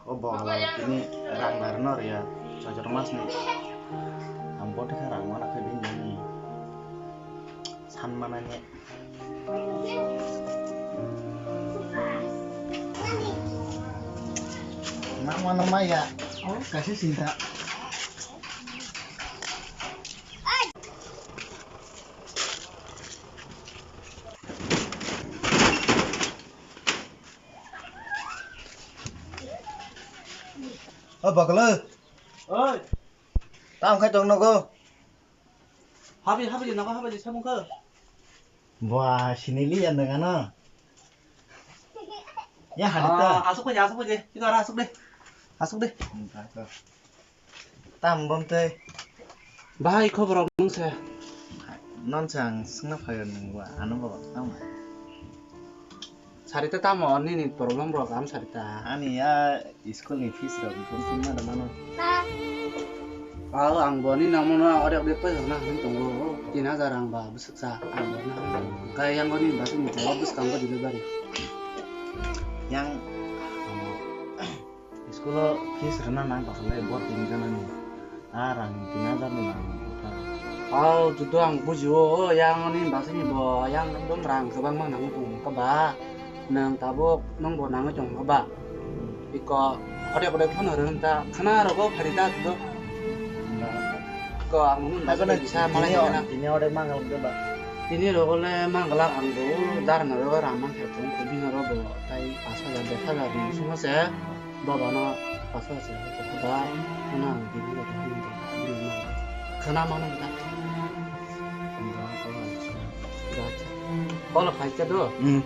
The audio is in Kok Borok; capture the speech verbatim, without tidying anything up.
O bogla tini rang narwkno rwya, chojor masni. Ang bo thikha rang mana khe bini san manani. Nang mano maya, o kaisa sinta. O bagla. Oi. Tam khai tong nogo. Habi, habi, nogo habi, samung khe. Bua, sinili ya nengano. Ya, hari ta. Ah, asuk aja, asuk aja. Itu arah asuk deh. Asuk deh. Tam bom tei. Bahai khobor rok nung se. Non se ang singna phaio nung ba, ano ba tam. Sarita tamo nini problem rok am sarita. Ani ya school ni fees rok bom tin ma da mano. Aw ang bo ni namo no ore ore paisa na hin tongo. Tin hajar ang ba bwswk sa ang bo na. Kai yang ni ba tin ko bwskang ko delivery. Yang School o fees rwna nang tongkha le bo tin jana ni. A rang tin hajar ni nang tongkha. Hao, judo ang bujio, yang ni basini bo, yang ekdom rang kwbangma nangwi tong kha ba. Nang tabuk nang bo nangwi tong kha ba. Iko, ode ode phano rwng ta, khana rogo phari ta judo. Ko ang nung Asole bisa tini malai o-, kana. Tini ode mangal de ba. Tini rogo le mangalak ang bo, dar na rogo raman khe tong ko bini rogo tai pas hajar, des hajar ni simo se. Baba no pas hajar se ko ba, na ang bini rogo ni ko bini na. Khana mano ta. Ba ko acha. Ba acha. Kola phai cha do. Hmm.